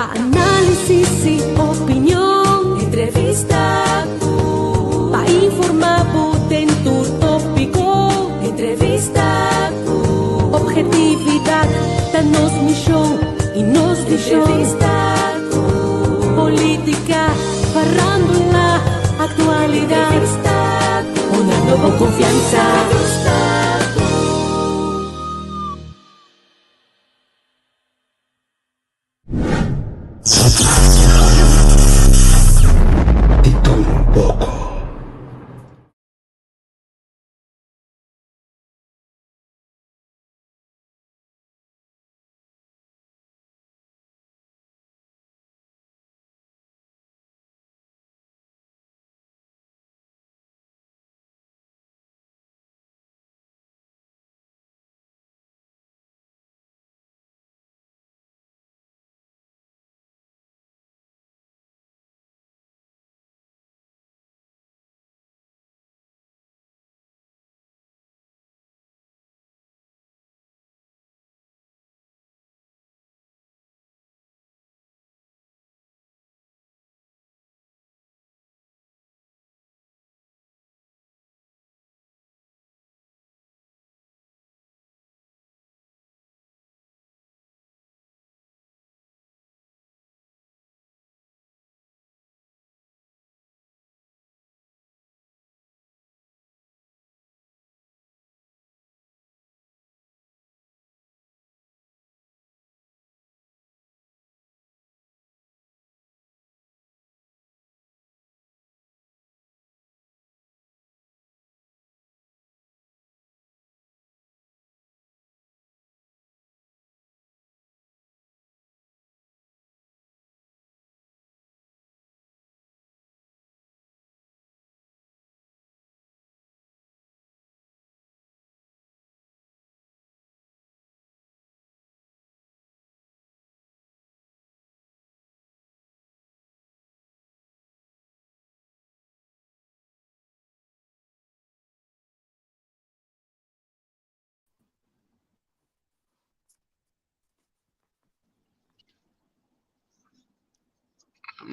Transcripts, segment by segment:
Pa análisis y opinion. Entrevista cu. Pa informa bo den tur tópico. Entrevista cu. Objetividad ta nos misión y nos visión. Entrevista cu. Política, farándula, actualidad. Entrevista cu. Una nuevo confianza. Entrevista cu. Di tur un poko.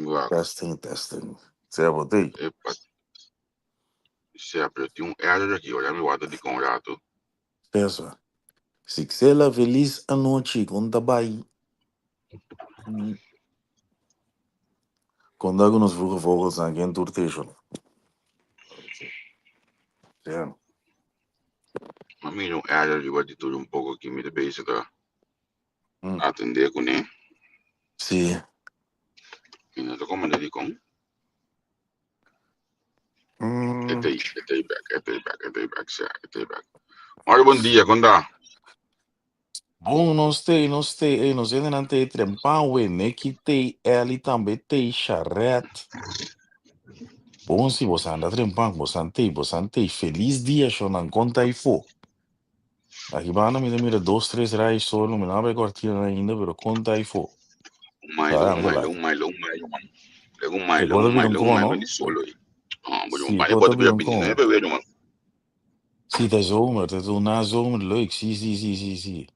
Wak. Testing, testing. Sea bo tei. Epa. Sea, pero tin un error aki. Ora mi wak di con rato. Cesar. Sixela, feliz anochi. Kon ta bai? Kon ta ku nos vroege vogels nan ken tur station? Sea. Ma mira un error riba di tur un poko aki. Mi ta bezig ta atendé kuné. Sí. Mi no ta komprendé dikon. E ta ei bèk, e ta ei bèk, e ta ei bèk, sea, e ta ei bèk. Ora bon dia, kon ta? Bon, nos tei, nos tei, ey, nos hendenan tei trempan we, Nicky tei, Ellie tambe tei, Sharet. Bon si, boso anda trempan, boso tei, boso tei. Feliz dia, shonnan, kon ta ei fo? Aki banda mi ta mira dos, tres rai solo, mi no a bai kòrtina ainda, pero kon ta ei fo? Un mailo, Ah, un mi ta mailo, laat. un mailo, un mailo, man. Lego un E mailo, kota un bira un mailo, un kon, mailo no? di solo ei. Ah, bo Sí, un paña kota bota bira bira un bini kon. nueve weer, man. Sí, ta zomer, ta un nazomer, leuk. Sí, sí, sí, sí, sí.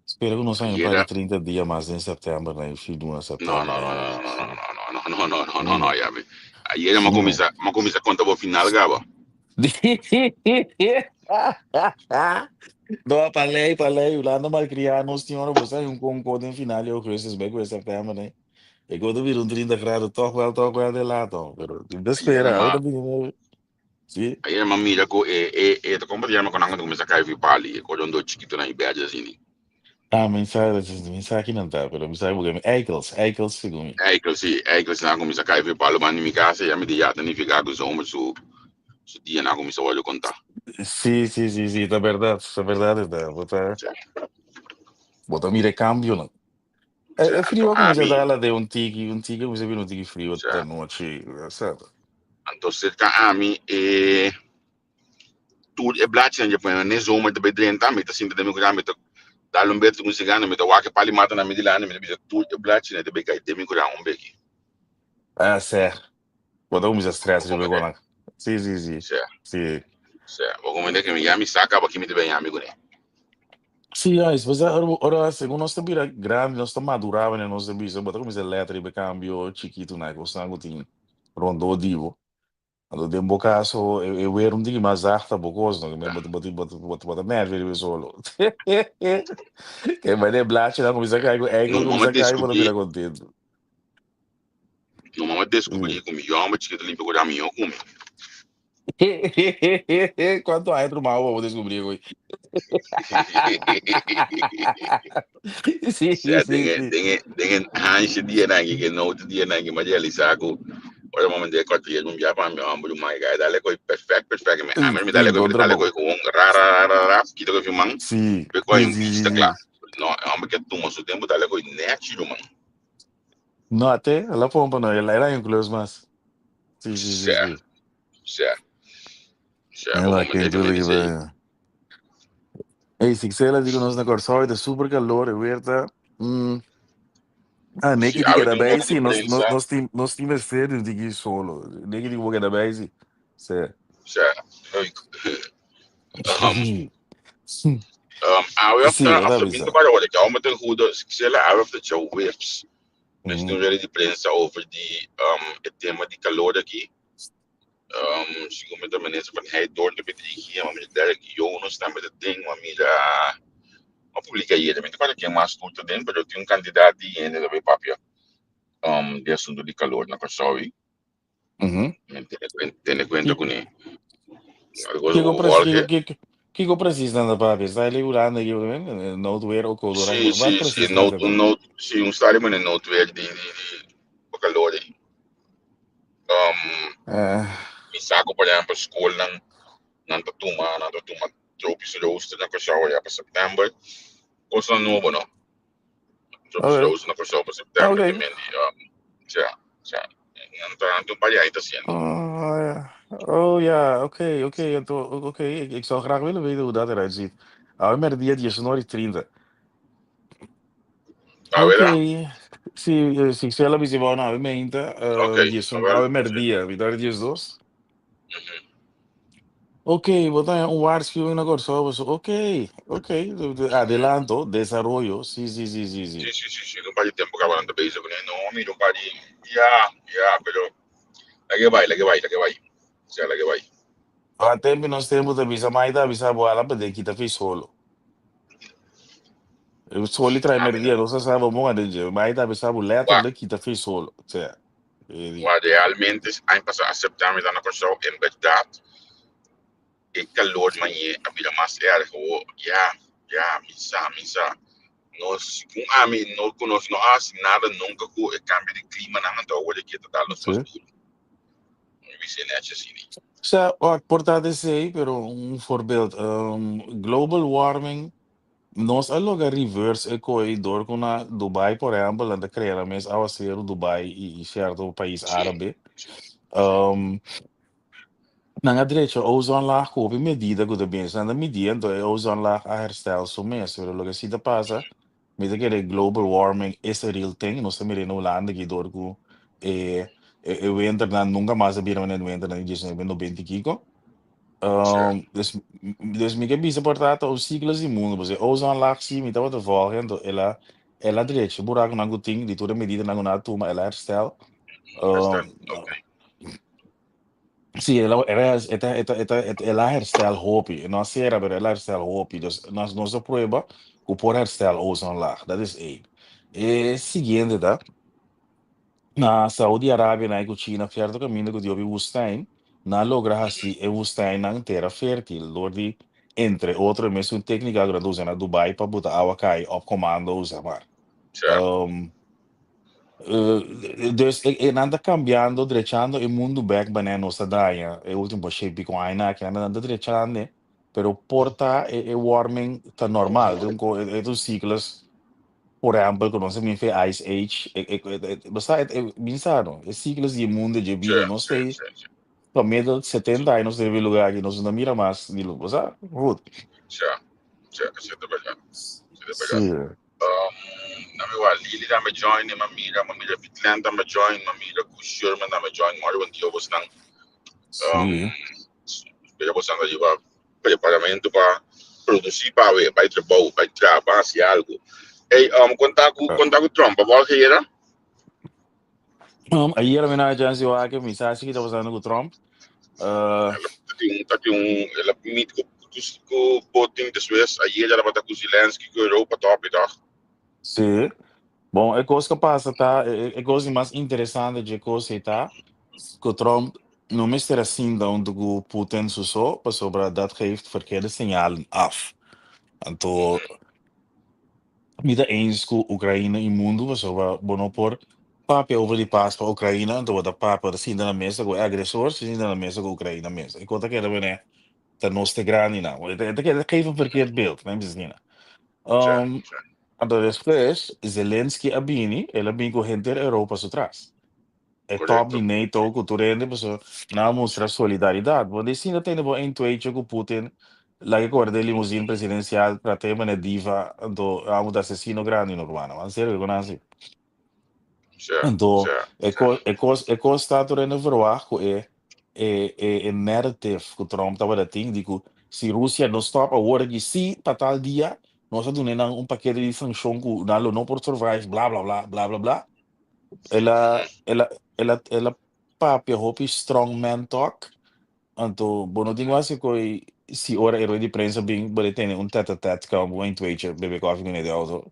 Spera ku nos haña un par di Ayera, 30 dia mas den sèptèmber, na fin luna no, sèptèmber no, no, ainda. no, no, Sí. no, no, no, no, no, no, no, ya me. Ayera Sí, m'a man. kuminsá, m'a kuminsá konta bo final gaba. No, pa lei, pa lei. Hulanda malkriá nos tin ora bo sa un kon den final di augustus bai ku e sèptèmber, ne? E kos ta bira un 30 grado tòg wèl de laat, oh. Pero tin ta Ayera spera, m'a, ora bini Sí. ayera m'a mira ku e, e, e, ta kon pa yama ku nan ta kuminsá kai fi pali, e kos chikito na i bèdje asina. Ah, mi sa, mi sa kinan ta, pero mi sa porque mi eikels, eikels segun mi. Eikels, sí, eikels nan kuminsá kai fi palo banda di mi kas, ya mi di ya ta nifiká ku zomer su, su dia nan kuminsá wòrdu kontá. Sí, sí, sí, sí, ta bèrdat, ta bèrdat ta, bo ta, Sea, bo ta mira e kambionan. E, sea, e anto frio a kuminsá ami, dal de un tiki, kuminsá bira un tiki frio sea, ta nochi, sa. anto serka ami e tur e blachinan dje pone ne zomer ta bai drenta, mi ta sinta den mi kurá, mi ta dal un beter ku un sigano, mi ta wak e pali mata na mi dilanti, mi ta bisa tur e blachinan ta bai kai den mi kurá un beki. Ah, sè. Bo ta kuminsá stress Bo riba e komprendé? konan. Sí, sí, sí. Sea, Sí. sea, bo komprendé ke mi ya mi sa kaba ki mi ta bai yami kuné. Sí, ja, despues ora segun nos ta bira grandi, nos ta madurá wanneer nos ta bisa, bo ta kuminsá lèt riba e kambio chikitu na e kosnan ku tin rondó di bo. Anto den bo kaso e weer un tiki mas zacht ta bo kos, no? Bo bo bo bo bo ta nervio riba e solo. Ke manera e blachinan kuminsá kai ku No, eikel mama kuminsá kai, bo ta descubrí, bira kontentu. no, mama descubrí ku mi yòmber chikitu limpia ku mihó ku mi. Cuanto aña trumao bo descubrí hoy? Sí, Sea, sí, sí. den e hansje dianan aki, ke note dianan aki, m'a realisá ku ora mi manda e kòrtria un bia pa mi hòmber un man, e dale koi perfect, perfect. Mi ami mi dale Sí, koi, bon mi dale trabou. koi gewoon ra, ra, ra, ra, ra, kita koi fi man, pe koi un bich ta kla. No, e hòmber ke tuma su tempu dale koi nèchi ruman. No, ate, la pompa no, el era un klus mas. Sí, sí, sí, Sea, sí. sea, sea, Ela bo momento ken e tudo mende que sei. vai. Ei, Sixela digo nos na Kòrsou ta super calor e weer ta. Ah, Sí, neki di awe keda tin un bij rueda di sí, nos nos prensa, nos tin nos tin mester di un tiki solo. Neki di bo keda bij sí. Sí. sea, leuk. Um, awe Sí, after wat after bisa. binti para ora, ik met een goede, Sixela, awe after jou whips. Dus tin un rueda di prensa over di e tema di calor aki. Segun mi ta minister van Heydoorn ta dirigi, ma mi Derek Jonas tambe ta den, ma mira a publica ayer, mi ta kòrda ken mas tur ta den, pero tin un kantidat di hende ta bay papia di asunto di calor na Kòrsou. Men tene kuenta kuné. Algo Kiko Jorge. kiko precies nan ta papia? Sta e Hulanda aki noodweer o code oranje? Sí, Wat sí, sí, precies nan ta un papia? nood, sí, un sta riba e noodweer di calor ei. Mi sa ku por ehèmpel skolnan nan ta tuma tropische rooster na Kòrsou ya pa sèptèmber. Kosnan nobo no. Tropische rooster na Kòrsou pa sèptèmber te men di ja, nan ta un par di aña ta hasiendo. Oh ja. Oh ja, oké. Oké, ik zou graag willen weten hoe dat eruit ziet. Awe merdia 19:30. Ah, Oké. wera? Sí, si ik la bisi nou, awe meinta, Oké, 11, awel, awe sí. merdia, mitar 12. Oké, bo ta un waarschuwing na Kòrsou, so oké, adelanto, desaroyo, sí. Sí, un par di tempu kaba nan ta bezig kuné. No, mira un par di, ja, pero lag'é bai, lag'é bai, lag'é bai. Sí, lag'é bai. A tempu nos tempu ta bisa mai ta bisa bo ala pa den kita fi solo. Soli trae Ami merdia, nos a sa bo monga den dje. Mai ta bisa bo letterlijk kita fi solo. Sea, di. Wa realmente aña pasá a sèptèmber ta na Kòrsou, en bèrdat e kalor mañé a bira mas erg. Ja, ja, mi sa, mi sa. Nos, segun ami, no ku nos no a hasi nada nunka ku e kambio di klimanan, anto awor aki ta dal nos mas duru. Mi bisa nèchi asina. Sea, wak, por ta esei, pero un voorbeeld, global warming, nos a logra reverse e koi dor ku na Dubai, por ehèmpel, nan ta krea nan mes awaseru Dubai i sierto pais árabe. Nan a drecha ozonlaag ku hopi medida ku ta bini. Nan ta midi anto e ozonlaag a herstel su mes. Pero loke si ta pasa, mi ta kere global warming is a real thing. Nos ta mira na Hulanda aki dor ku e winternan nunka mas a bira manera winternan di 1990 i kiko. Dus mi ke bisa por ta ta un siklo di mundu. Pasobra e ozonlaag si mi tabata volge anto el a drecha burakunan ku tin di tur e medidanan ku nan a tuma el a herstel. Herstel, oké. Sí, el a herstel hopi. No a cera, pero el a herstel hopi. Dus nos a prueba ku por herstel ozonlaag. Dat is één. E siguiente ta, na Saudi Arabia nan ku China, cierto kaminda ku tin hopi woestijn, nan a logra hasi e woestijnnan tera fértil door di, entre otro, e mesun téknika ku nan ta usa na Dubai pa buta awa kai op komando, zeg maar. Dus e nan ta cambiando, drechando e mundu bek ban'e nos ta daña e ultimo shape con aña aki, nan ta drechando, pero por ta e warming ta normal, e ta un cyclus, por ehempel, ku nos a bin fe Ice Age, bo sa, bin sa no, e cyclus di e mundu dje bini, nos stay pa middle 70 aña nos ta riba e lugar aki, nos no mira mas di bo sa, goed. Sí, esei ta bèrdat, esei ta bèrdat. Na mi wak Lily tambe join, mi mira, mi mira Vitlen tambe join, mi mira ku Sherman tambe join. Mori bon dia bosnan. Spera bosnan ta riba preparamentu pa Produsí pa awe, bai trabou, bai traha, bai hasi algu. Ey, konta ku, konta ku Trump, a wòrdu ayera? Ayera mi no a chance di wak, mi sa si ki ta pasando ku Trump. Ta tin un, ta tin un, el a meet ku, ku Putin despues, ayera el a bata ku Zelensky, ku Europa topi tòg? Sí. Bon, e kos ku a pasa ta, e kos di mas interesante dje kos ei ta, ku Trump no mester a sinta huntu ku Putin su so, pasobra dat geeft verkeerde señalen af. Anto mi ta eens ku Ukraina i mundu, pasobra bo no por papia over di pas pa Ukraina, anto bo ta papia, bo ta sinta na mesa ku e agresor, sin sinta na mesa ku Ukraina mes. E kos ta keda manera ta nos te grandinan. E ta keda geef un verkeerd beeld, mi bisa asina. Anto despues Zelensky a bini, el a bini ku henter Europa su tras. E top di NATO ku tur hende pasobra nan a mustra solidaridat. Bo di sinta tende bo een tweetje ku Putin laga e kore den limousine presidensial trata e manera diva anto amo ta asesino grandi no rumannan. Wan serio ku nan hasi. Anto e kos e kos e kos ta tur hende verwagt ku e e e e narrative ku Trump tabata tin di ku si Rusia no stop awor aki si pa tal dia nos a duna nan un pakete di sankshon ku nan lo no por survive bla bla bla bla bla bla. El a el a el a el a papia hopi strong man talk anto bo no tin ku hasi koe si ora e rueda di prensa bin bo de tene un tete a tete kaba bo un tweetje bebe kofi ku ne den auto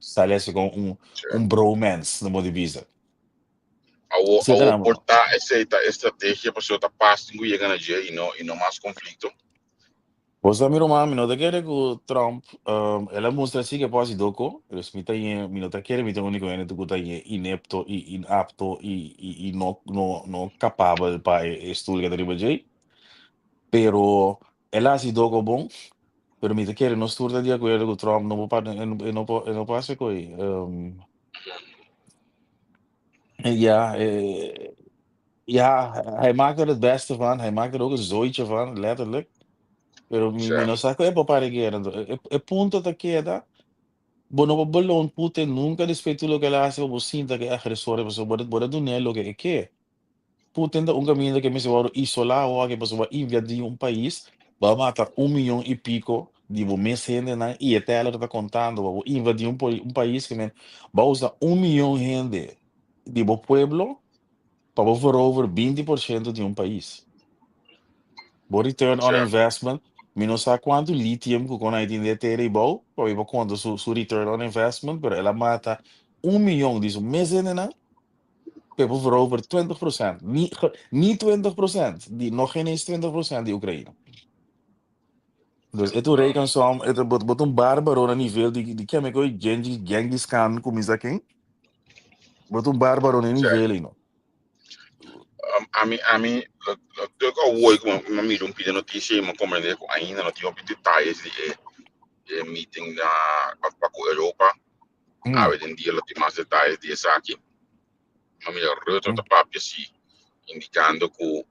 sali hasi kon un un bromance no bo di bisa. Awo awo por ta esei ta e strategia pasobra ta pas tin ku yega na dje i no i no mas konflikto. Bo sa mi ruman, mi no ta kere ku Trump, el a mustra si ke por hasi doko, dus mi ta ñe, mi no ta kere mi ta uniko hende ku ta ñe inepto i inapto i i i no no no kapabel pa e e stul ke ta riba djei. Pero el a hasi doko bon, pero mi ta kere nos tur ta di akuerdo ku Trump no por pa e no por e no por hasi koe. Ja, ja, hij maakt er het beste van. Hij maakt er ook een zooitje van, letterlijk. Pero mi, mi no sa ku e por para guera. E, e punto ta keda, bo no por beloon Putin nunca despues tur loke el a hasi pa bo sinta ku e agresor, pasobra bo ta bo ta dun'é loke e ke. Putin ta un kaminda ke mester wòrdu isolá awor aki pasobra bo a invadí un pais, bo a mata un miyon i piko di bo mes hendenan i e teller ta kontando bo invadí un un pais ke men bo a usa un miyon hende di bo pueblo pa bo verover 20% di un pais. Bo return on investment, mi no sa kuantu lithium ku kon ai tin den e tera ei bou pa mi por konta su su return on investment, pero el a mata un miyon di su mes hendenan pa e por verover 20%, ni ni 20% di no geen eens 20% di Ukraina. Dus e ta un rekensom, e ta bo ta un bárbaro na nivel di di keme ku Genghis Genghis Khan kuminsá ken. Bo ta un bárbaro na e nivel ei no. Ami ami lo lo te ku awor ku mi a mira un pida notisia i mi a komprende ku ainda no tin hopi detayes di e e meeting na pa ku Europa. Awe den dia lo tin mas detayes di esaki. Mi a mira Rutte ta papia si indikando ku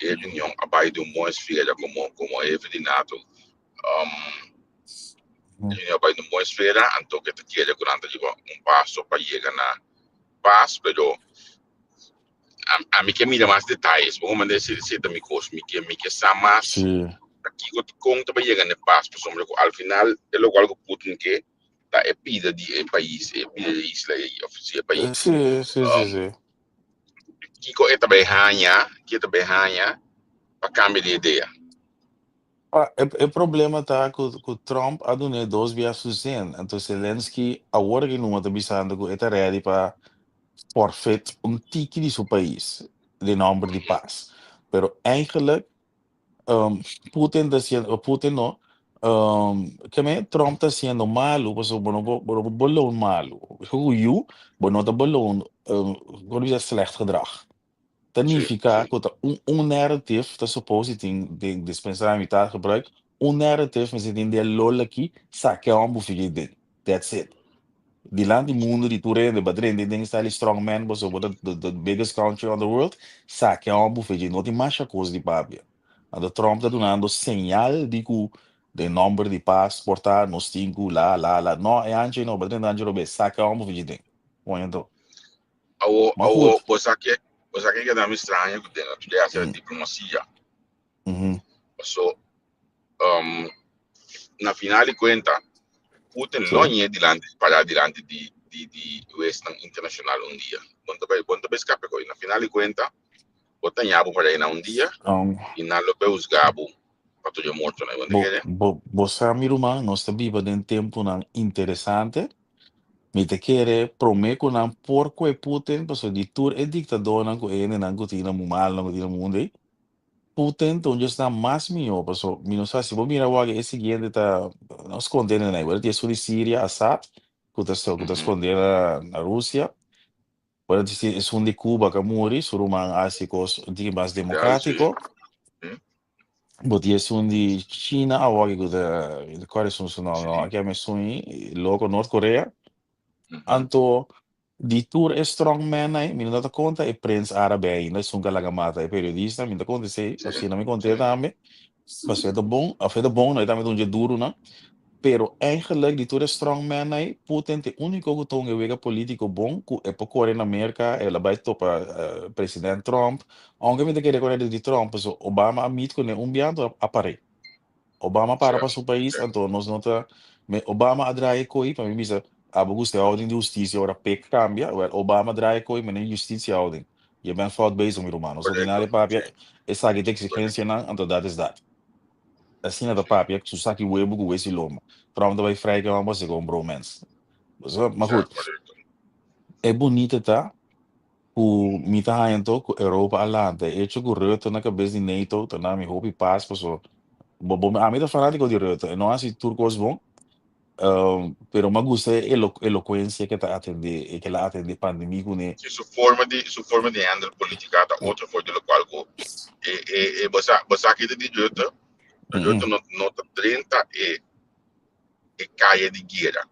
e reunion a bai den un bon esfera komo komo hefe di nato. E reunion a bai den un bon esfera anto ke ta kere ku nan ta riba un paso pa yega na pas pero ami ke mira mas detayes bo manda esei esei ta mi kos mi ke mi ke sa mas ta kiko kon ta bai yega na e pas pasobra ku al final e lokual ku Putin ke ta e pida di e pais e pida di e isla ei of si e pais. Sí, sí, sí, sí. Kiko e ta bai haña, ke e ta bai haña pa kambia di idea? Ah, e, e problema ta ku, ku Trump a dun'é dos bia su zin. Anto Zelensky awor aki numa ta bisando ku e ta ready pa forfeit un tiki di su pais den nomber di pas. Pero eigenlijk Putin ta haciendo, Putin no, ke me Trump ta haciendo malu pasobra bo no por, bo no por beloon malu. Ku yu bo no ta beloon, bo no bisa slecht gedrag. Ta nifica ku ta un un narrative ta suppose di tin den dispensa mi taalgebruik, un narrative mester tin den lol aki sake homber figi den. That's it. Dilanti mundo di tur hende, but rende den style strong man boso bo ta the biggest country on the world, sake homber figi no tin masha cos di papia. Anto Trump ta dunando señal di cu den nomber di paz por ta nos tin cu la la la. No e anchi no, but rende anchi robes, sake homber figi den. Oye anto. Awo, Ma awo, goed. bo sa ke, bo sa ke keda mi straño ku den de hacer diplomacia. So, um, Na final di kuenta, Putin lo Sí. ñe dilanti, pará dilanti di di di huesnan internashonal un dia. Bo no ta bai, bo no ta bai skape ku. Na final di kuenta, bo ta ña bo pará einan un dia Um, i nan lo bai husgá bo pa tur e mortonan. Bo no ta bo, kere? bo, bo sa mi ruman, nos ta biba den tempunan interesante. Mi ta kere promé ku nan por kue Putin, pasobra di tur e diktadornan ku e hendenan ku tin na malnan ku tin na mundu ei, Putin ta un dje esnan mas mihó, paso mi no sa si bo mira awor e siguiente ta no skonde na nan, igual tin esun di Siria, Assad, ku ta ku ta skonde na na Rusia, ora tin si esun di Cuba ku a muri, su ruman a hasi kos un tiki mas demokrátiko, bo tin esun di China awor ku ta kual esun su nòmber no, aki a esun loko Nort Korea, anto Di tur e strongman ei, mi no ta konta e prens árabe ainda, esun ku a laga mata e periodista, mi no ta konta esei, asina mi kont'é tambe, pasobra e ta bon, òf e ta bon, no, e tambe ta un dje durunan, pero eigenlijk di tur e strongman ei, Putin ta e úniko ku ta un e wega polítiko bon, ku e por kore na Merka, el a bai topa president Trump, ounke mi ta kere kore di Trump, pasobra Obama a meet kuné un bia anto a par'é. Obama para pa su pais, anto nos no ta me Obama a draai e koi pa mi bisa abo gusta e houding di hustisia ora pek kambia, wel Obama draai e koi menen justisia houding. Je bent fout bezig mi ruman, nos no tin nada di papia, esaki ta exigencianan anto dat is dat. Asina ta papia su saki webu ku wesi loma. Trump ta bai vrij ke homber segun bromance. Ma goed, e bunita ta ku mi ta haña anto ku Europa a lanta. E echo ku Rutte na kabes di NATO ta na mi hopi pas paso bo bo ami ta fanátiko di Rutte e no hasi tur kos bon pero mi a gusta e elokuensia ke ta atendé e ke el a atendé pandemia kuné. Si su forma di su forma di handle politica ta otro for di lokual ku e e e bo sa bo sa ki ta di Rutte Rutte no no ta drenta e e kaya di guera.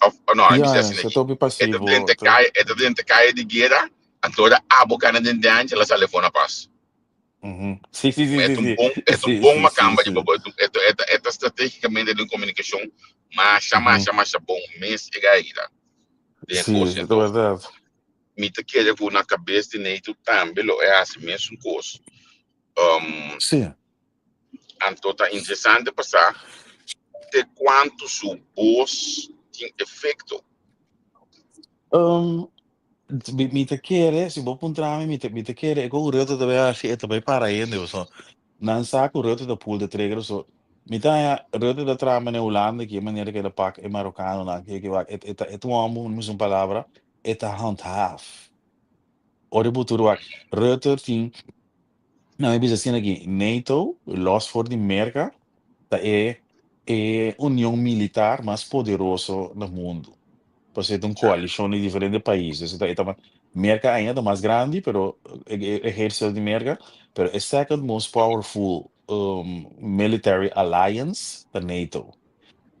Of, oh, no, Ja, bisa asina se aquí. topi E ta pasivo. drenta Ta... kaya, e ta drenta kaya di guera, anto ora abo kana den dancha, la sale fona pas. Sí, sí, sí, Maar sí, het een sí. bon, het een Sí, bon sí, sí, makamba di sí. bobo. Het, het, het, het strategicamente de communicatie masha, masha, masha bon. Mes e gaira. Den Sí, kos ta ento. verdad. Mi te kere ku na kabes di NATO tambe lo e hasi mes un kos. Sí. Anto ta interesante pa sa te kuantu su bos tin efekto. Um, mi, mi ta kere, si bo puntra mi, mi ta, mi ta kere, e ku Rutte ta bai hasi, e ta bai para hende, so. Nan sa ku Rutte ta pull the trigger, so. Mi ta haña Rutte ta traha manera Hulanda ki e manera ku el a pak e marokanonan, ki ki wak, e, e ta, e ta un hòmber, mi usa un palabra, e ta handhaaf. Ora bo tur wak, Rutte tin Nan mi bisa asina aki, NATO, los for di Merka, ta e e union militar mas poderoso na mundu. Pasobra e ta un koalishon di diferente pais. Dus e ta e ta Merka ainda ta mas grandi, pero e e ehersito di Merka, pero e second most powerful military alliance ta NATO.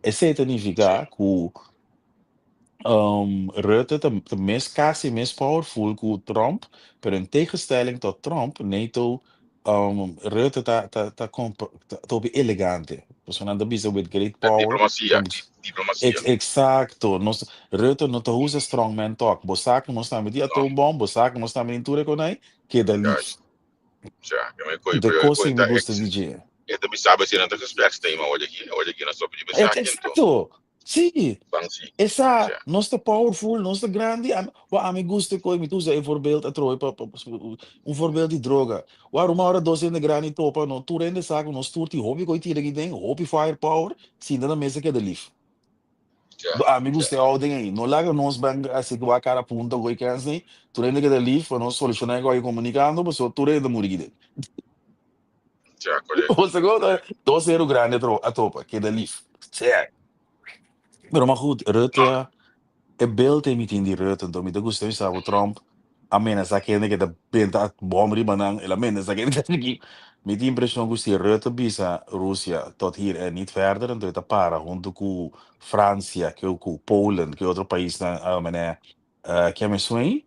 Esei ta nifiká ku Rutte ta ta mes casi mes powerful cu Trump, pero in tegenstelling tot Trump, NATO, Rutte ta ta ta comp ta ta hopi elegante. Pasobra nan ta bisa with great Ta power diplomacia, comes diplomacia. ex exacto. Nos Rutte no ta usa strongman talk. Bo sa cu nos tambe tin No. atoombom, bo sa cu nos tambe tin tur e konai, keda lief. Juist. Ja, que me coi, De pero cos coi mi ta gusta ex. di dje. E ta bisa besi nan ta gespreksthema hoor aquí, hoor aquí nos topi di besaki anto. Exacto. Sí. Ban sí. Esa Ja. nos ta powerful, nos ta grandi. Am, wa ami gusta koe mi ta usa e voorbeeld atrobe pa, pa, un voorbeeld di droga. Wa ruma ora dos hende grandi topa, no tur hende sa ku nos tur tin hopi koe tira aki den, hopi firepower, sinta na mesa keda lief. Ja. Do ami gusta e houding ei. No laga nos ban hasi ku a kara punta koe kens nei. Tur hende keda lief pa nos solushoná e koe komunikando, pasobra tur hende ta muri aki den. Ja, correcto. Bo sa kon? Dos hero grandi a topa, keda lief. Check. Pero maar goed, Rutte, e beeld e mi tin di Rutte, enton mi ta gusta mi sa ku Trump a menasa kende ke ta benta bom riba nan, el a menasa kende ke ta Mi tin impreshon ku si Rutte bisa Rusia tot hier en niet verder, enton e ta para huntu ku Francia, ku ku Poland, ku otro paisnan, mene, ke mesun ei,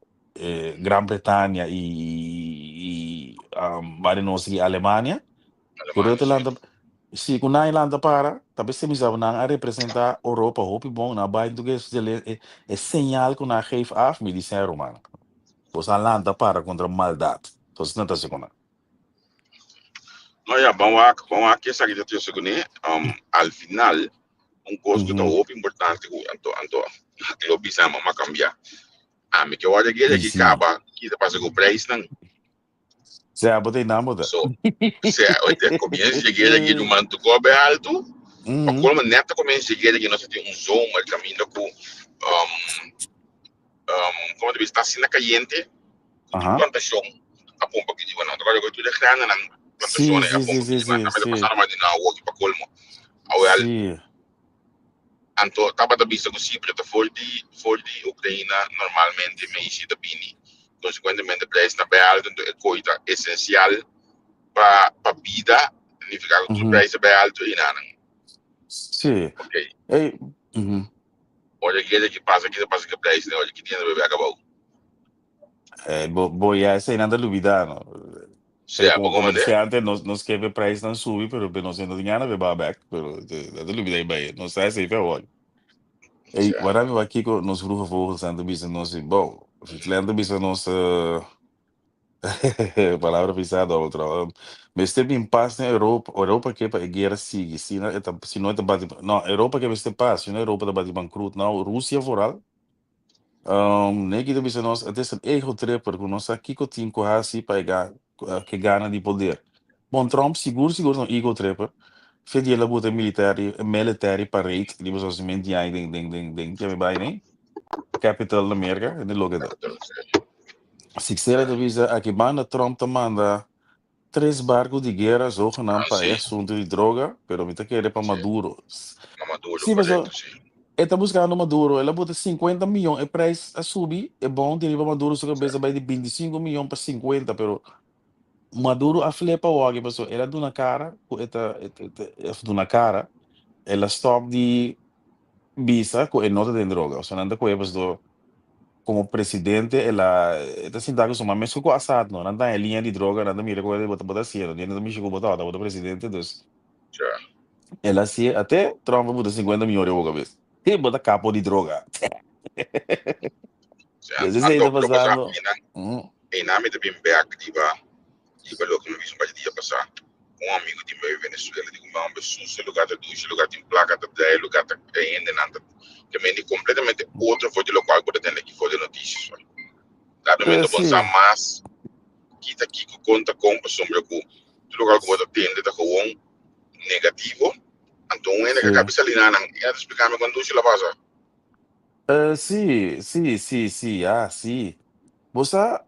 Gran Bretania i i bari nos di Alemania. Ku Alemania, Rutte sí. lanta, sí, ku nan lanta para, ta bes mi sa nan a representá Europa hopi bon, nan a bai tur e e e señal ku nan a geef af, mi di sè ruman, boso a lanta para kontra maldat, entonces nan ta hasi ku nan. No ya, ban wak, ban wak esaki ta trese kuné. Al final, un kos ku ta hopi importante ku anto anto lo bisa mama kambia. Ami ke wòrdu guera ki kaba, ki ta pasa ku prijsnan? Sea, bo ta einan bo ta. So, sea, oye, comienzo di guera ki ruman tu kobe alto. Pa colmo net ta comienzo di guera ki nos tin un zomer caminda ku como te bisa, ta asina cayente. Ku tur plantashon a pompa ki diba nan. Ta kòrda ku tur e grananan plantashon a pompa ki diba nan. Tambe ta pasando mas di nan awoki pa colmo. Awel. Anto tabata bisa ku Sipre ta for di for di Ukraina normalmente meishi ta bini. Konsekuentemente prijs ta bai alto anto e koi ta esensial pa pa bida nifiká ku tur prijs ta bai alto einanan. Sí. Ok. Ey, ujú. Ora ki ki pasa ki ta pasa ku e prijs ora ki tienda bebe akabou. Eh, bo bo ya eseinan ta lubidá no. Sea, Como bo komandé? comerciante nos nos ke pe prijsnan subi pero pe nos no tin gana pe baha bek pero nan ta lubida bai nos sa esei fe awor. Ey, Sea. wara mi wak kiko nos vroege vogels nan ta bisa nos y bon, Glenn ta bisa nos palabra pisá dòbel trouw. Mester bin pas den Europa, Europa ke pa e guera sigui, si no e ta si no e ta bati no Europa ke mester pas, si no Europa ta bati bankrut. Nou Rusia vooral Neki ta bisa nos, het is een ego tripper ku nos sa kiko tin ku hasi pa e ga ke gana di poder. Bon, Trump sigur sigur ta un ego tripper. Fe di el a buta e military e military parade riba su hasimentu di aña den den den den kiami bai nei capital na Merka, e loke ta. Sixtera ta bisa aki banda Trump ta manda tres barku di guera zogenaamd Ah, pa e sí. asuntu di droga, pero mi ta kere pa Sí. Maduro. Pa Maduro, Sí, paso correcto, sí. e ta buscando Maduro, el a bota 50 miyon, e prijs a subi, e bounty riba Maduro su Sí. cabeza bai di 25 miyon pa 50, pero Maduro a flipa waki, paso el a duna cara cu e ta, e ta, e ta, of duna cara, el a stop di bisa cu e no ta den droga, osea nan ta coge pasobra Como presidente el a e ta sinta cu su man mesco cu Assad no, nan ta haña liña di droga, nan ta mira cu bo ta bo ta haciendo, niende ta mishi cu bo tabata bo ta presidente, dus Ja. el a hacié ate Trump a buta 50 miyon riba bo cabes, he bo ta capo di droga. Ja, Dus esey anto ta lo pasa pasando. einan, Mm. einan mi ta bin bek riba riba loke mi a bisa un par di dia pasa. Un amigo di mi Venezuela di ku mi homber sucio lugar ta dushi lugar tin placa ta drei lugar ta e hendenan ta ke mende completamente otro for di locual ku ta tende aki for di noticias hoy. Dado mi Eh, ta bon sa sí. mas kita kiko kon ta kon pasobra ku tur locual ku bo ta tende ta gewoon negativo anto un hende ka Sí. kabi sali na nan e ta splika mi kon dushi la pasa. Eh, sí, sí, sí, sí, ya, sí. Bo sa,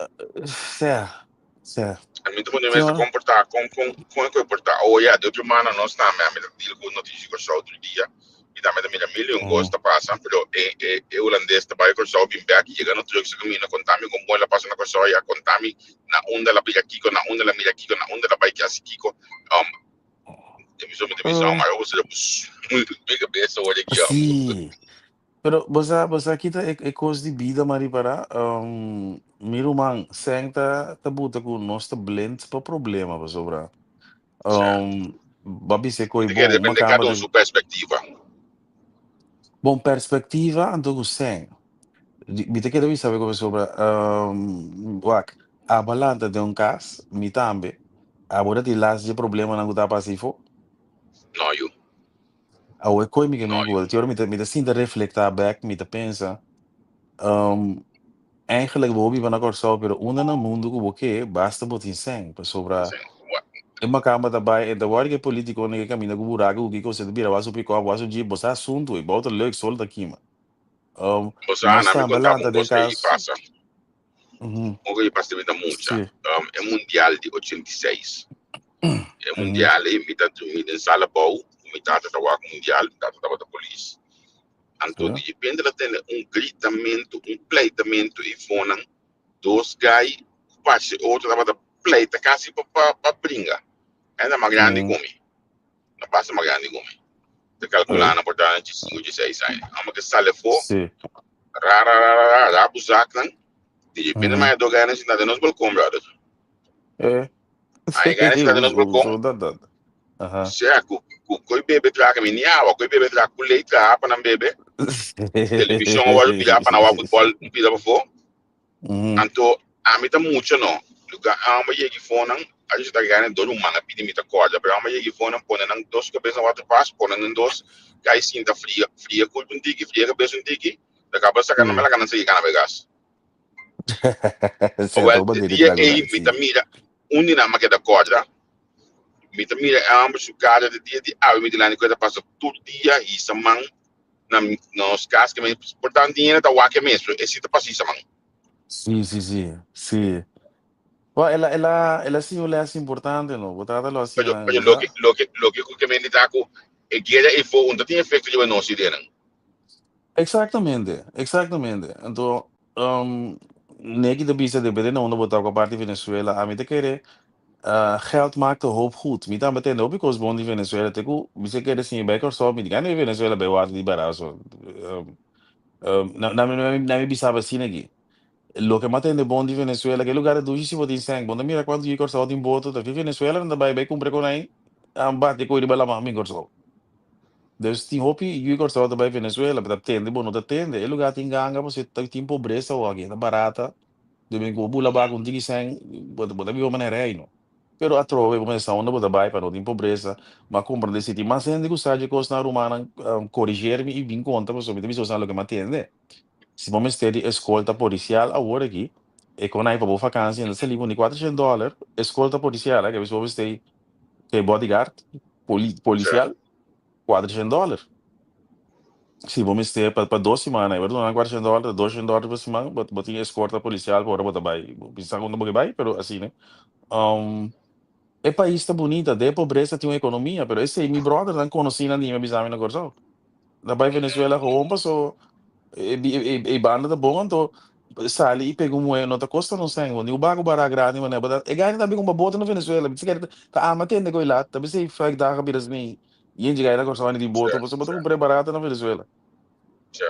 sea, sea. A mi ta pone mester Señor. comporta con con con e comporta. Oh ya, de otro mano nos tambe a mi ta deal cu noticia Kòrsou tur dia. Mi tambe ta mira mil y un cos ta pasa, pero e e e hulandes ta bai Kòrsou bin bek yega na truck su camino conta mi con bon la pasa na Kòrsou ya conta mi na unda la bira kiko, na unda la mira kiko, na unda la bai hasi kiko. E mi so mi ta bisa, oh my, oh, mi cabeza hoor ik jou. Sí. Pero bo sa, bo sa kita e, e kos di bida, Maripara. Mi ruman, sèn ta, ta buta ku nos ta blind pa problema, pasobra. Sí. Bo a bisa e koi Te kere bon, un depende makamba cada un ta su perspectiva. bon perspectiva anto ku sèn. Mi ta kere bisa bo pasobra, wak, abo a lanta den un kas, mi tambe. Abo ta tin las dje problemanan ku ta pasa ifo? No, yu. Awe koe mi ke No, men yu. ku ti ora mi ta mi ta sinta reflektá bèk, mi ta pensa, eigenlijk bo biba na Kòrsou pero unda na mundu ku bo ke basta bo tin sèn pasobra Sèn. Wa. e makamba ta bai e ta wòrdu ke politikonan ke kaminda ku buraku ku kiko se ta bira wasu pikòp wasu jeep bo sa asuntu ei bou ta leuk sol ta kima. Bo sa Nos na mi tambe a konta bo lanta un den kos ei kas. pasa. Un kos ei pasa mi ta mucha. Sí. E mundial di 86. E mundial ei mi ta drumi den sala bou ku mi tata ta wak mundial, mi tata tabata polis. Anto Sí. di repente la tende un gritamentu, un pleitamentu ei fonan. Dos gai ku parse otro tabata pleita kasi pa pa pa bringa. Hende mas grandi ku mi. Na basta mas grandi ku mi. Ta kalkulá na por ta na 5, 16 aña. Amo ke sali afó, Sí. ra ra ra ra ra, ra buzaknan. Di repente maya dos gainan sinta den nos balkon, brother. Eh. Ay, gainan sinta den nos balkon. So dat dat. Aha. Sea, ku ku koi bebe traha mi ni awa, koi bebe traha ku leit traha pa nan bebe. Televishon a wòrdu pida pa nan wak futbòl un pida pafó. Anto ami ta mucha no. Luga amba yegi fonan. A ta gana door un man a pidi mi ta corda, pero ama yegi fonan pone nan dos cabeza na waterpas, pone nan dos, kai sinta fria, fria culpa un tiki, fria cabeza un tiki, da caba saca na mela kanan sigi kana gas. Sea, Wel, todo bandido dia trago ei na, mi ta sí. mira, un di nan a keda corda, mi ta mira e homber su cara de dia di awe mi dilani ku ta pasa tur dia hisa man na nos cas que me portan dinheiro ta wak mes, e si ta pasa hisa man. Sí. Well, el a siña un les importante, no? Bo tata lo Pero, hacía, pero bo sa? loke ku ke men ta ku e guera e fo un tin efecto di nos idea. Exactamente. Anto, neki de bisa depende na unda bo ta ku parti Venezuela. Ami ta kere geld maakt een hoop goed. Mi tambe tende hopi kos bon di Venezuela. Te ku mi se kere sin bai Kòrsou, mi di gana Venezuela bai wak di baraso. Na mi bisaba asina aki. Loke m'a tende bon di Venezuela, ku e lugá ta dushi si bo tin sèn. Bo no mira kuantu yu Kòrsou tin boto, ta fi Venezuela nan ta bai bai kumpra kon ei, bati ku riba laman bin Kòrsou. Dus tin hopi yu Kòrsou ta bai Venezuela, ta tende bo no ta tende. E lugá tin ganga, pasobra tin pobresa aki, ta barata. Dus ku bo bula bak un tiki sèn, bo ta biba manera reino. Pero atrobe bo mester sa unda bo ta bai pa no tin pobresa. Ma komprendé si tin mas hende ku sa dje kosnan rumannan, korigeer mi i bin konta pasobra mi ta bisa boso loke mi a tende. Si bo mester di escolta policial awor aki, e kon ai pa bo vakantie ta sali bo ni $400 escolta policial, eh, ke bo mester ke bodyguard policial, $400. Si bo mester pa 2 siman, bo duna $400, $200 pa siman, bo tin escorta policial pa ora bo ta bai. Bo bisa unda bo ke bai, pero asina, ne? E pais ta bunita, den pobresa tin un ekonomia, pero esei mi brother nan konosí nan di mi bisa mi na Kòrsou. Na bai Venezuela gewoon paso e banda ta bon, anto sali i pega un muhé no ta kosta nos sèn, bo ni un bago bara grandi manera bo ta e gana tambe kumpra boto na Venezuela, mi ta ta ama tende ku e lat, ta bisa e vijf dagen bira asina yen dje na Kòrsou ni tin boto, pasobra bo ta kumpra e barata na Venezuela. Sí.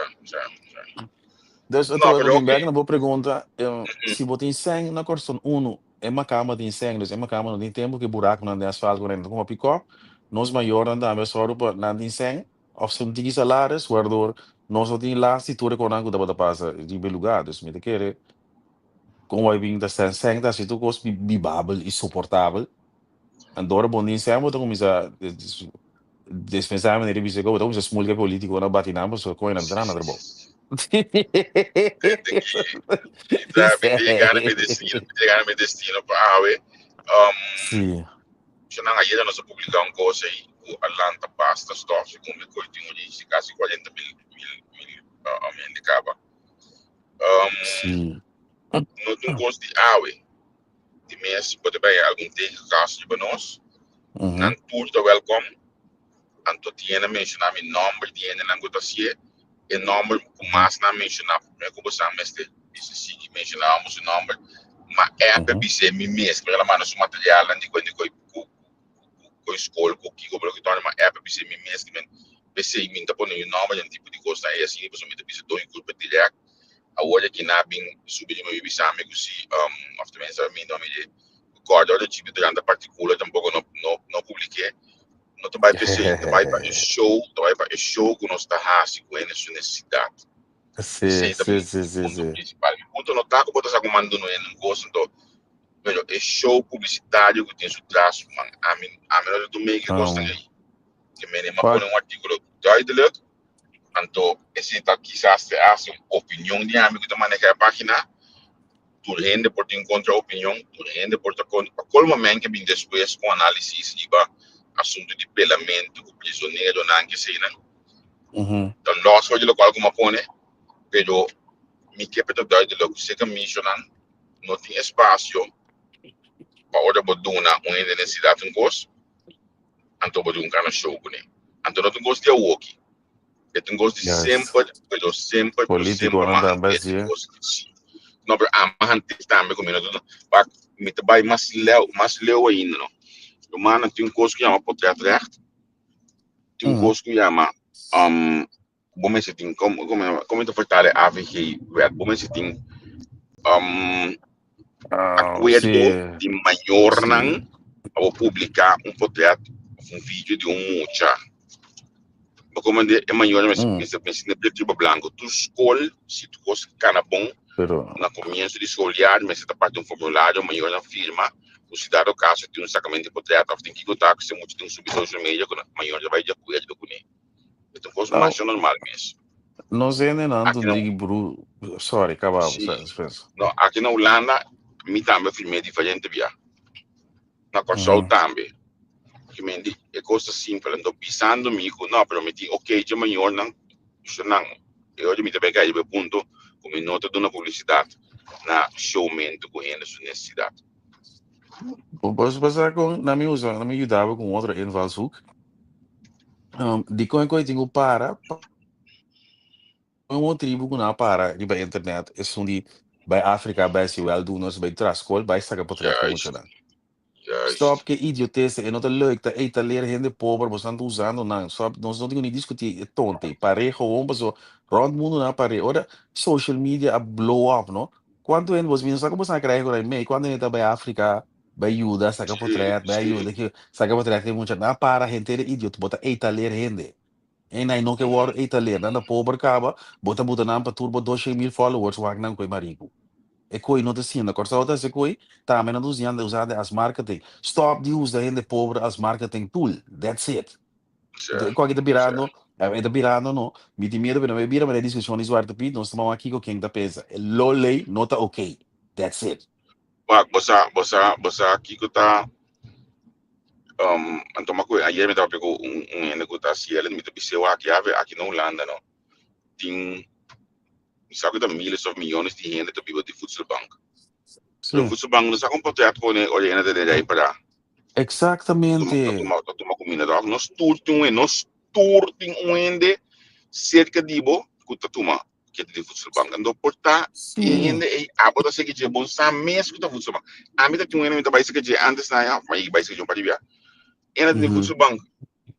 Dus No, atrobe pero pa bin bèk ok. na bo pregunta, si bo tin sèn na Kòrsou, unu, e makamba tin sèn, dus e makamba no tin tempu ku e burakunan den asfalt ku nan ta kuma pikòp, nos mayornan tambe a sòru pa nan tin sèn, òf si un tiki salaris, waardoor nos no tin last di tur e konan ku tabata pasa riba e lugá. Dus mi ta kere kon wou bin ta sèn, sèn ta hasi tur kos bibabel i soportabel. Anto ora bo no tin sèn bo ta kuminsá dispensá manera di bisa ku bo ta kuminsá smulga e polítikonan bati nan pasobra kon e nan ta traha nan trabou. Desde que mi ta yega na mi destino, mi ta yega na mi destino pa awe. Nan ayera nos a publiká un kos ei ku a lanta basta stof, segun mi koi tin un kasi 40 mil hende kaba. No tin kos di awe. Di mes bo ta bai algun tegengas riba nos. Nan tur ta welkom. Anto tin hende menshoná mi nòmber, tin hende nan ku ta hasié. E nòmber ku mas nan menshoná, promé ku boso mester bisa sigui menshoná su nòmber. Ma app bis'é mi mes, pero el a manda su materialnan di koi di koi ku ku skol ku kiko pero ki ma app bis'é mi mes ki men p'esei mi ta pone mi nòmber den tipo di kosnan ei asina pasobra mi ta bisa doño kulpa dirèkt. Awor aki na bin subi di mi bisa mi ku si of tenminste mi no mi kòrda ora chibi durante partikular tampoko no publiké. No ta bai p'esei, ta bai pa e show, ta bai pa e show ku nos ta hasi ku hende su nesesidat. Esei ta mi punto prinsipal. Mi punto no ta ku bo ta sa ku manda duna hende un kos, anto pero e show publisitario ku tin su tras, man, ami no ta tuma e kosnan ei. Ke mene m'a pone un artíkulo duidelijk, anto esei ta kisas te hasi un opinion di ami ku ta maneha e página. Tur hende por tin kontra opinion, tur hende por ta kontra. Pa colmo men ke bin despues ku análisis riba asuntu di pelamentu ku prisoneronan ke eseinan. Ta los for di lokual ku m'a pone, pero mi ke pa ta duidelijk ku seka mishonan no tin espasio pa ora bo duna un hende nesesidat un kos, anto bo dun kana show kuné. Anto no ta un kos di awoki. E ta un kos di semper, pero semper, pero semper Polítikonan m'a tambe hant'é hasié. kos si. No, pero ami hant'é tambe ku mi no ta wak mi ta bai mas leu ainda no. Rumannan, tin un kos ku yama portretrecht, tin un kos ku yama bo mester tin komo ta vertale AVG wet, bo mester tin akuerdo di mayornan pa bo publiká un portret òf un video di un mucha. Bo komprendé? E mayornan mester mester mester pretu riba blanko. Tur skol si tur kos kana bon. Pero Na comienzo di schooljaar mester ta parti un formulario, mayornan firma, cu si dado caso tin un sacamento di portret of tin kico ta cu si mucha tin subi social media cu mayor ta bay di acuerdo cune. E ta un cos Nou, masha normal mes. nos hendenan Aki ta na digi bru, sorry, caba si, Spencer. no, aki na Hulanda mi tambe firmé diferente bia. Na Kòrsou tambe. Ki men di e kos ta simpel. Anto bisando mi ku no, pero mi tin ok dje mayornan, nan. E ora mi ta bai kai riba e punto ku mi no ta duna publisidat na showmentu ku hende su nesesidat. Bo bo sa kon na mi usa, na mi yuda bo ku un otro invalshoek. Dikon e kos tin ku para? Un motibu ku nan a para riba internet esun di bai Afrika bai hasi weldoeners, bai traha skol, bai saka potret ku Juist, muchanan. juist. Stop ke idiotese, e no ta leuk, ta etaleer hende pober, bosan ta usando nan. Stop, nos no tin ku ni diskutí e tonte. Par'é gewoon paso rònt mundu nan a par'é. Ora social media a blow up, no? Kuantu hende bos mira, sa ku bosan a krai ku mei, kuantu hende ta bai Afrika bai yuda saka potret, bai yuda ke saka potret ku e muchanan. Nan a para henter e idiot, bo ta etaleer hende. E nan no ke wòrdu etaleer, nan ta pober kaba, bo ta buta nan pa tur bo 200.000 followers wak nan ku e mariku. E koi no ta sinda. Kòrsou ta hasi e koi, tambe nan ta usiando usando as marketing. Stòp di usa hende pober as marketing tool. That's it. Anto e koi aki ta birando, e ta birando no, mi tin miedu pero no e bira manera diskushon di Zwarte Piet, nos ta wak kiko ken ta pensa. E lo lei no ta okay. That's it. Wak, bo sa, bo sa, bo sa kiko ta Um, anto ma ku ayer mi tabata papia ku un, un hende ku ta hasi el, mi ta bis'é wak, ya ve, aki na Hulanda no, tin, mi sa ku ta miles of millones di hende ta biba di voedselbank. Pero voedselbank no sa kon portret pone ora hende ta den rei pará. Ta tuma, ta Exactamente. tuma, ta tuma kuminda dòk. Nos tur tin un hende, nos tur tin un hende serka di bo ku ta tuma kete di voedselbank. Anto por ta e hende ei abo ta seki dje, bon sa mes ku ta voedselbank. Ami ta tin un hende mi ta bai seki dje antes na ya, ma bai seki dje un par di bia. Ena tin voedselbank.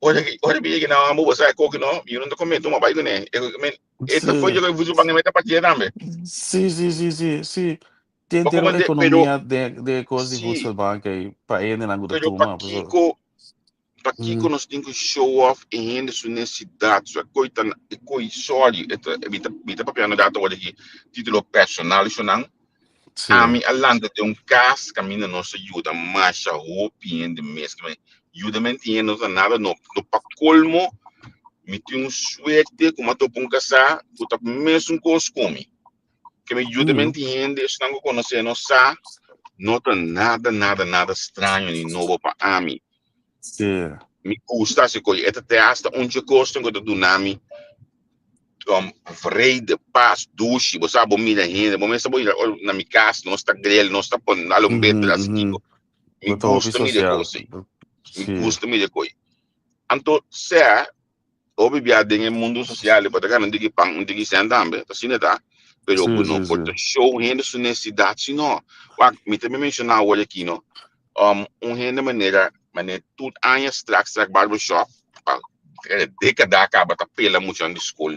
Ora ora mi yega na amo bo sa e koki no, mi no ta come, tuma bai kuné. E men e ta foi dje voedselbank e meta pa dje tambe. Sí, sí, sí, sí, sí. Tin Bo entero comprende? Pero economia de de kos di sí, voedselbank ei pa hendenan ku ta pero tuma. Paso. pakiko Pakiko nos tin ku show off e hende su nesidat, su e koi ta e koi sorry, e ta mi ta mi ta papiando dat awor aki titulo personal i shonan. Ami a lanta den un kas kaminda nos a yuda masha hopi hende mes. Yuda menti hende no ta nada no, no pa kolmo mi tin un suerte ku mi a topa un kasá ku ta mesun kos ku mi. Ke mi yuda menti hende esnan ku konosé nos sa no ta nada nada nada straño ni nobo pa ami. Mi gusta hasi kos. E ta te hasta un dje kosnan ku ta duna mi um, vrede, pas, dushi. Bo sa, bo mira hende, bo mester bo mira ora na mi kas, nos ta grill, nos ta pon dal un beter hasi kiko. Mi Bo ta hopi gusta mira e sosial. kos ei. Mi gusta mira e kos ei. Anto, sea, Hopi bia den e mundu sosial bo ta gana un tiki pan, un tiki sèn tambe, ta asina ta. Pero bo no por ta show hende su nesesidat si no. Wak, mi ta menshoná awor aki no, um, un hende manera, manera tur aña strak strak barbershop, pa dékada kaba ta pela muchanan di skol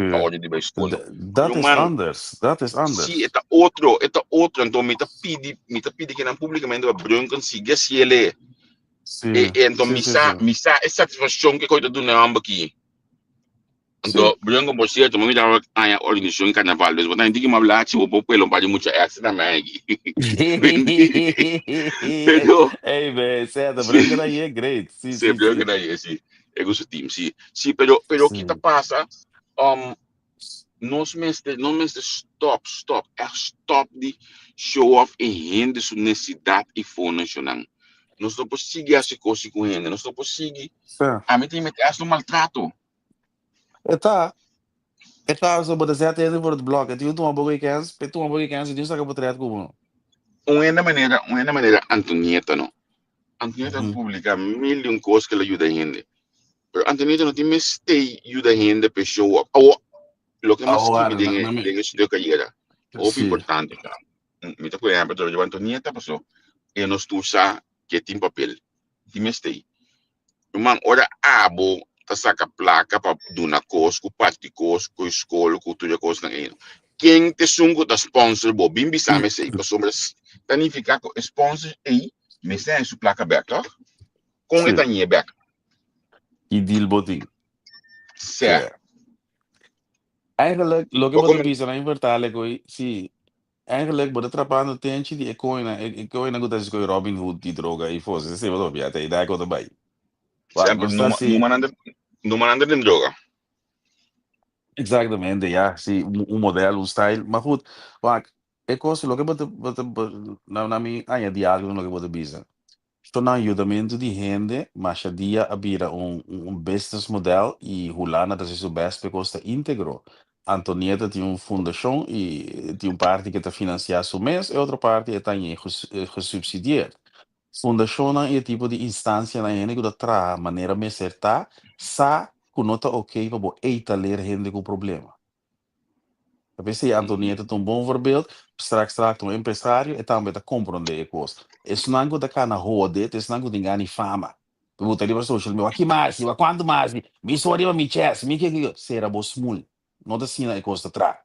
pa ora di bai skol. Dat is anders, dat is anders. Si, e ta otro, e ta otro. Anto mi ta pidi, mi ta pidi kinan públikamente pa Brunken sigui hasiel e. E, e, anto mi sa, mi sa e satisfaccion ke koi ta duna e homber ki. Anto, Brunken, por cierto, mi mira aña organisacion carnaval, dus bo ta inti ki ma blachi, bo por pela un par di mucha extra tambe aña aki. Pero, Ey, be, sea, ta Brunken a ye great. Sí, sí, Brunken a ye, sí. E ku su team, sí. Sí, pero, pero ki ta pasa, um, Nos mester, nos mester stop, stop, echt stop di show off e hende su necesidad y fonacionan. Nos no por sigui haci cos cu hende, nos no por sigui. A mi tin mete hasta un maltrato. E ta, e ta, so bo ta zet hende voor het blok. E tin un tuma boca y kens, pe tuma boca y kens y tin un saca potret cu bo. Un hende manera, un hende manera Antonieta no. Antonieta publica mil y un cos que la yuda hende. Pero Antonieta no tin mester yuda hende pe show up. Awo, loke mas skibi den e, den e stuk ayera, hopi importante ta. Mi ta por ehempel ta riba Antonieta paso e nos tur sa ke tin papel. Tin mester. Ruman, ora abo ta saka plaka pa duna kos, ku parti kos, ku skol, ku tur e kosnan ei. Ken ta esun ku ta sponsor bo? Bin bisa mi esei, pasobra ta nifiká ku e sponsor ei mester haña su plaka bèk, tòg? Kon e ta hañ'é bèk? Ki deal bo tin? Sè. Eigenlijk, loke bo ta bisa na invertale koe, si. Eigenlijk bo ta trapando tenchi di e koina, e koina ku ta hasi koi Robin Hood di droga i fos, esei bo ta papia, ta e idea ku ta bai. Wak, Semper nos ta numa hasi. numa nan numa nan ta den droga. Exactamente, ya, si, un model, un style, maar goed, wak, e kos, loke bo ta, bo ta, na, na mi añadi algo na loke bo ta bisa. Nan yudamentu di hende masha dia a bira un un business model i Hulanda ta hasi su best pa e kos ta íntegro. Antonieta tin un fundashon i tin un parti ke ta finansiá su mes, e otro parti e ta hañ'é gesubsidieerd. Fundashonnan i e tipo di instansianan hende ku ta traha manera mester ta, sa ku no ta oké pa bo etaleer hende ku problema. Ta p'esei Antonieta ta un bon voorbeeld. Straks straks ta un empresario, e tambe ta komprondé e kos. Esnan ku ta kana hode ta esnan ku tin gana di fama. Bo ta riba social media, wak ki masi, wak kuantu masi, mi so riba mi chest, mi ke ke. Sera bo smul. No ta asina e kos ta traha.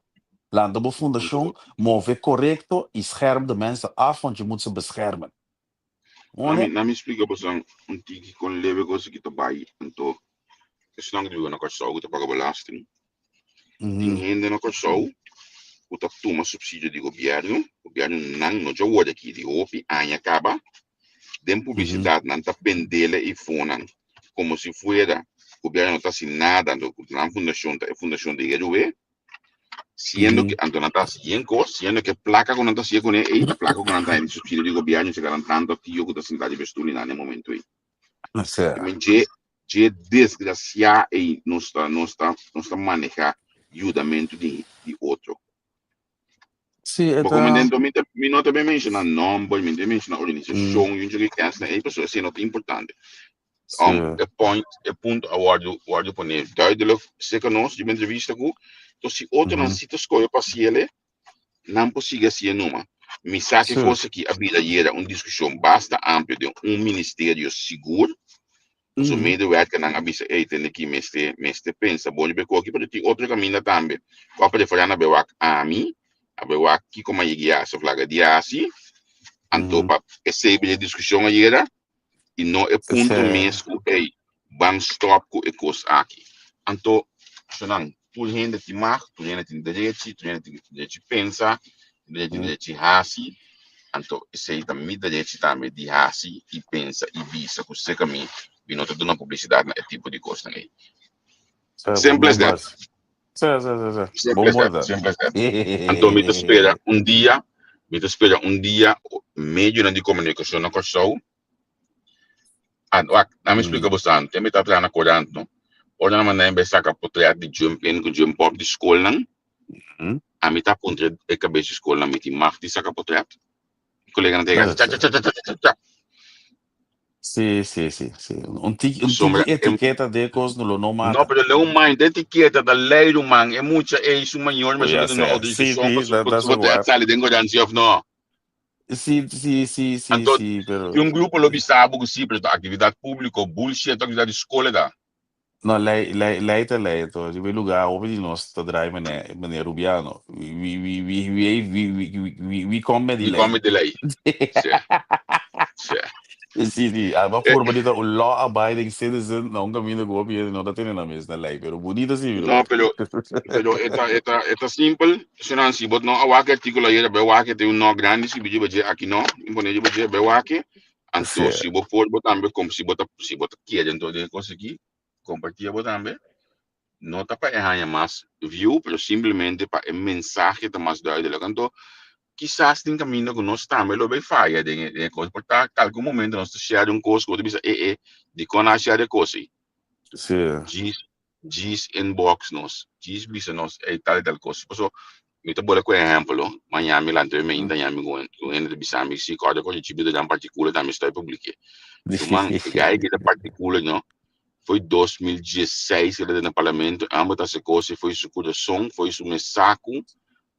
Lanta bo fundashon, move korekto i scherm de mensen af, want je moet ze beschermen. Nami, nami splika boso un tiki kon leve kos ki ta bai. Anto, esnan ku ta biba na Kòrsou ku ta paga belasting. Tin hende na Kòrsou ku ta tuma supsidio di gobièrnu. Gobièrnu nan no dja wòrdu aki di hopi aña kaba. Den publisidat nan ta bendele e fonnan komo si fuera gobièrnu no ta hasi nada. Anto, nan fundashon ta e fundashon di Heruwe. Siendo que anto nan ta hasi yen kos, siendo que plaka ku nan ta hasié kuné ei ta plaka ku nan ta haña di supsidio di gobièrnu, si nan tantu tio ku ta sintá riba e stul ei nan e momento ei. Sea. I men dje dje desgrasiá ei nos ta nos ta nos ta manehá yudamentu di di otro. Sí, e Bo komo ta. dentro mi ta mi no ta bin menshoná nòmber, mi no ta bin menshoná organisashon, yunchi ku kènsnan ei, pasobra esei no ta importante. Sí. E point, e punto a wòrdu wòrdu poné duidelijk serka nos riba entrevista ku to si otronan si ta skohe pa hasiel nan por sigui hasié numa. Mi sa ku e kos aki a bira yera un diskushon basta amplio den un ministerio sigur. Pasobra medewerkernan a bisa ey tende ki mester mester pensa bon riba e koki pero tin otro kaminda tambe ku a preferá na bewak ami a bewak kiko mi a yega hasi òf laga di hasi anto pa esei bira e diskushon a yera i no e punto mes ku ey ban stop ku e kos aki. Anto nan tur hende tin mag, tur hende tin derechi, tur hende tin derechi pensa, tin derechi derechi hasi, anto esei ta mi derechi tambe di hasi i pensa i bisa ku seka mi mi no ta duna publisidat na e tipo di kosnan ey. Simple as that. Sí, sí, sí, sí. Simple as that, simple as that. Anto mi ta spera un dia, mi ta spera un dia medionan di komunikashon na Kòrsou. Ah, wak, laat me splika boso antes. Mi ta traha na korant, no? Ora nan manda mi saka potret di jump in ku jump up di skolnan, ami ta puntra e kabes di skolnan, mi tin mag di saka potret? Mi koleganan ta yega, cha cha cha cha cha cha cha. Sí, sí, sí, sí. Un tiki, un Pasobra tiki e etiketa de kos no lo no No, mata. pero le un mind etiketa ta lei ruman e mucha ei su mayor O mester ya duna sea. Sí, outorisashon pa sí, su dat pa dat su is ook potret waar. sali den korant sí of no. Sí, sí, sí, sí, Anto sí, pero tin un grupo lo bisa bo ku sí, pero ta aktividat públiko, bullshit, aktividat di skol e ta. No, lei, lei, lei ta lei, to. Riba e lugá hopi di nos ta draai mane, mane Rubiano. Wi, wi, wi, wi, wi, wi, wi, wi, wi, wi kom met die Wi lei. kom met die lei. Sí. Sí. Sí, sí. Alba forma di ta un law abiding citizen na un kaminda ku hopi hende no ta tene nan mes na lei, pero bunita sí, No, brother. pero pero e ta e ta e ta simpel. Senan si bo no a wak e artíkulo ayera, bai wak e tin un no grandi si riba dje aki no, impone riba dje, bai wak e. Anto Sí. si bo por bo tambe kom si bo ta si bo ta kere anto den e kos aki, kompartí bo tambe. No ta pa e haña mas view, pero simplemente pa e mensahe ta mas duidelijk. Anto kisas tin kaminda ku nos tambe lo bay faya den e den e kos. Por ta ku algun momento nos ta share un kos ku bo ta bisa e e dikon nan a share e kos ei. Sí. Djis djis inbox nos, djis bisa nos ey tal y tal kos. Paso mi ta bole ku ehèmpel lo, mañana mi lanta mi mainta ña mi ku un hende ta bisa mi si kòrda kòrda chibi ta dan partikula tambe estoy publike. Ruman, e guy ki ta partikula no, foi 2016 el a den parlamento, amba ta hasi kos i foi su kurason, foi su mes saku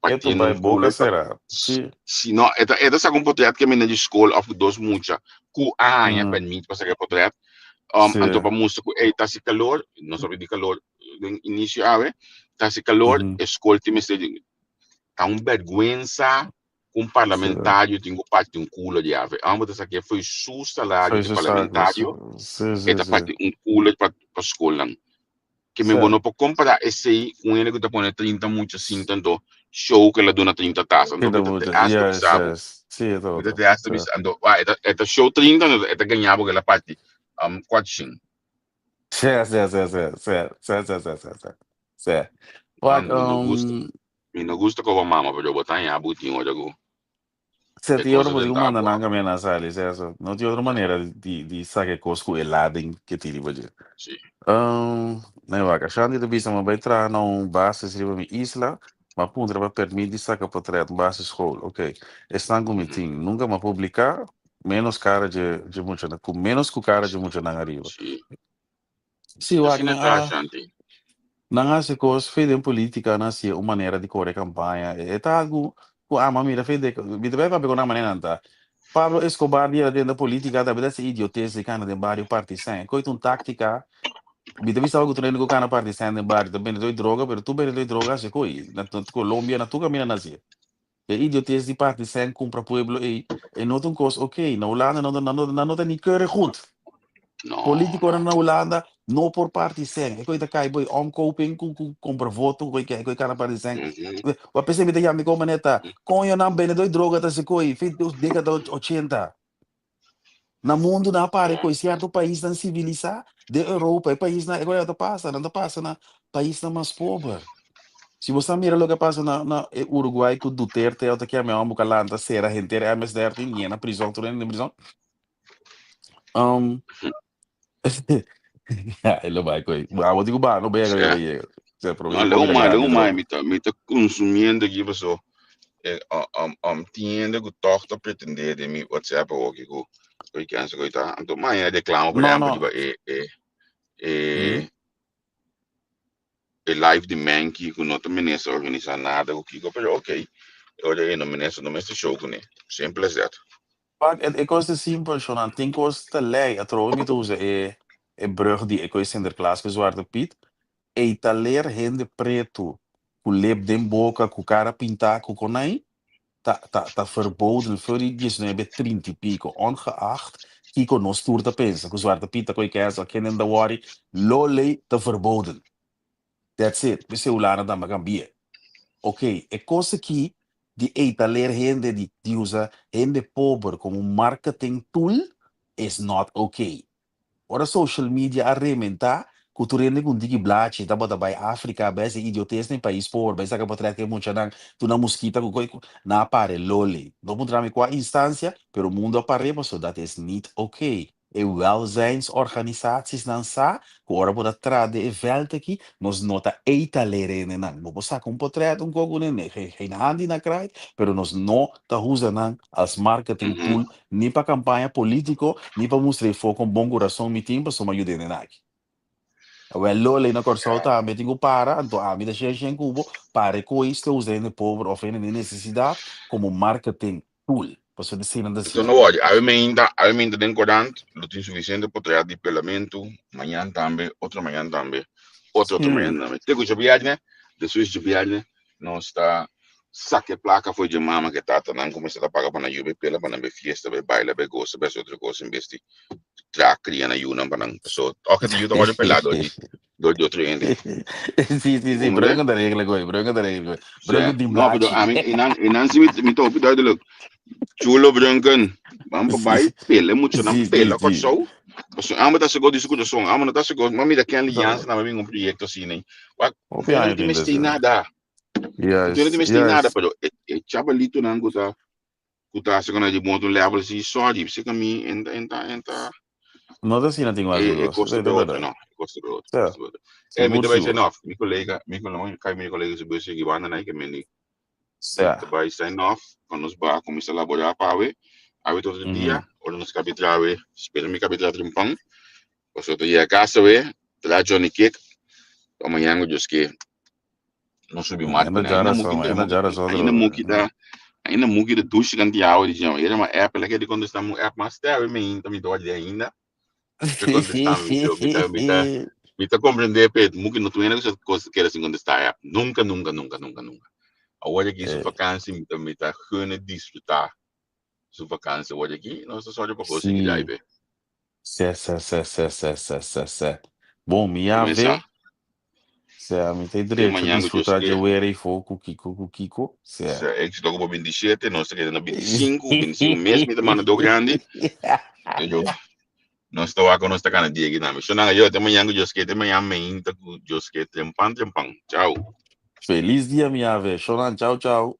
E ta partiendo bai un boka cooler pa será. Sí. si no e ta e ta saka un potret ke mende di skol of ku dos mucha ku a haña permit pa saka e potret Sí. anto pa mustra ku ey ta hasi kalor nos a di kalor den inisio awe ta hasi kalor e skol tin mester di ta un bèrgwensa ku un parlamentario tin ku parti un cooler di awe amo ta saka foi su salario Foi di su saco. parlamentario Sí, e sí, ta sí. parti un cooler pa pa skolnan. Ke men bo no por kompará esei ku un hende ku ta pone 30 mucha sinta anto. show ku el a duna 30 tas. Anto Kita mi ta te mucha. hasta Yes, bisa bo. yes. Sí, e Mi ta tabata. te hasta Sí. bisa. Anto, wa, e ta, e ta show 30, anto e ta gaña bo ku el a parti 400. Sí, sí, sí, sí, sí, sí, sí, sí, sí, sí. Sí. Wak, Man, mi no gusta. Mi no gusta koba mama, pero bo ta haña bo tin ora ku Se e tin kos otro ta motibu drenta manda bo nan awa. camia nan sali, se eso. No tin otro manera di saca e cos cu e lading ke tin riba dje. Sí. Nee, wak, Ashanti ta bisa, mi bai traha na un basis riba mi isla, m'a puntra pa permit di saca potret, un basisschool. Ok, esnan cu mi tin, nunca m'a publica, menos cara dje dje muchanan, cu menos cu cara dje muchanan ariba. Sí. Sí, wak, Asina nan ta, a Ashanti. Nan hasi kos fe den politica, nan hasi un manera di kore kampaña. E ta algu ku ama mira fe de mi ta bai papia ku nan manera nan ta. Pablo Escobar di era den de politica tambe ta hasi idiotes di kana den bario parti sèn. Koi ta un taktika. Mi ta bisa ku tur hende ku kana parti sèn den bario ta bende doi droga, pero tur bende doi droga hasi koi. Na Colombia na tur kaminda nan hasi. E idiotes di parti sèn kumpra pueblo ei, e no ta un kos oké. Na Hulanda nan no nan no ta ni keurig goed. No, Politiconan no. na Hulanda no por parti sèn. E koi ta kai boy omkoping ku ku kompra voto ku koi ke koi kana parti sèn. Wa p'esei mi ta yama mi koma neta, koño nan bendedor di droga ta hasi koi fin di dekada ochenta. Na mundu nan a pare koi sierto paisnan sivilisá den Europa, e paisnan e koi ta pasa, nan ta pasa na paisnan mas pober. Si bo sa mira loke a pasa na na e Uruguay ku Duterte a ta kier mi homber ku a lanta sera henter MS-13 yena prizon tur hende den prizon. Ya, e lo bai koi. Abo tin ku baha no bega Sea. yega yega. Sea, pero No, mi por leu mira mai, grandi leu mai, trobe. mi ta consumiendo aquí paso tin hende ku tòg ta pretendé den mi WhatsApp awoki ku ku kense ku ta. Anto mañana reclamo por No, ehempel no. riba e e e e live di Menki ku no ta minister organisa nada ku kiko, pero ok, e ora ei no minister no mester show kuné. Simple as that. Pak, e kos ta simpel, shonnan. Tin kos ta lei. Atrobe mi ta usa e e brug di e koe Sinterklaas ku Zwarte Piet. Ei ta leer hende pretu ku lep den boka, ku kara pintá, ku konai, ta ta ta verboden voor di diesnuebe trinta i piko. Ongeacht kiko nos tur ta pensa ku Zwarte Piet ta koe kèns òf kende ta wòri, lo lei ta verboden. That's it. P'esei Hulanda tambe a kambia. Ok, e kos aki di etaleer hende, di di usa hende pober komo un marketing tool is not ok. Ora social media a rementá ku tur hende ku un tiki blachi tabata bai Afrika, bai hasi idiotes na e pais pober, bai saka potrèt ku e muchanan, tuna muskita ku koi, nan a pare loli. No puntra mi kua instansia, pero mundu a par'é pasobra dat is niet ok. E welzijnsorganisatiesnan sa ku ora bo ta traha den e vèlt aki, nos no ta eitalera hende nan. Bo por saka un potrèt un koko nene, geen hand di na krait, pero nos no ta usa nan als marketing tool ni pa kampaña polítiko ni pa mustra e fo kon bon kurason mi tin pasobra mi a yuda hende nan aki. Awel lo lei na Kòrsou tambe tin ku para, anto ami ta shen shen ku bo, para e kois ta usa hende pober òf hende den nesesidat komo marketing tool. Pasobra di esei nan ta Enton hasi. no wòri, awe meinta, awe meinta den korant lo tin sufisiente potreat di pelamentu, mañan tambe, otro mañan tambe, otro otro mañan tambe. Te ku djabièrnè, despues djabièrnè nos ta saka e plaka for dje mama ku e tatanan kuminsá ta paga pa nan yu bai pela, pa nan bai fiesta, bai baila, bai gosa, bai hasi otro kos en bes di traha kria nan yunan pa nan. Paso òf e yu ta wòrdu pelá dor di dor di otro hende. Sí, sí, sí, Bo Brunken ta regla koe, Brunken ta regla koe. Brunken tin No, pero blachi. ami einan einan si mi mi ta hopi duidelijk. Chulo Brunken, ban pa bai pela muchanan Sí, sí, pela sí. Kòrsou. Paso amo ta seguro di su kurason, amo no ta seguro, ma mira Kenley No. Jansen a bin un proyecto asina. Wak, Hopi no aña tin tin mester desde. nada. No Juist, tin mester nada, juist. pero e, e chabalitonan ku ta ku ta hasi ku di monta un level así, sorry, se ka mi enta enta enta No ta asina tin e wasi e kos. kosta Esei be ta otro, berdad. no, e kosta be otro, Ja, kosta be otro. Eh, mi sigur, ta bai sign sigur. off. Mi kolega, mi kolega, kai mi kolega su bus ki banda nai ke mendi. Mi Ja. ta bai sign off, pa nos ba kuminsá laborá pa awe. Awe todo Mhm. dia, ora nos kapitra awe, spera mi kapitra trimpan. Pasobra ta yega kas awe, tra Johnny Cake, pa mañan ku Dios ke no subi mar Ainda kuné. já Ainda razão, muki ainda já razão, ainda muki ta ainda muki ta dushi kanti awa di djama. Era ma app, la ke di kontestá mu app, mas te awe mi ainda mi ta wak di ainda. Te kontestá mi, mi ta mi ta mi ta komprendé pe muki no tuena ku sa kos keda sin kontestá app. Nunka, nunka, nunka, nunka, nunka. Awor aki su Eh. vakansi mi ta mi ta gune disfrutá su vakansi awor aki. Nos ta sòru pa kos sigui Sí. dai pe. Se, se, se, se, se, se, se, se. Bon, mi ya Kuminsá. ve. Sea, mi ta Te drecho mañan ku Dios disfrutá dje ke. weer eifó ku kiko ku kiko. Sea. Sea, éxito ku bo 27, nos ta keda na 25, 25 mes mi ta manda do grandi. Yo, nos ta wak nos ta kana dia aki tambe. Shonnan ayo, te mañan ku Dios ke, te mañan meinta ku Dios ke, trempan trempan. Chao. Felis dia mi ave. Shonnan, chao chao.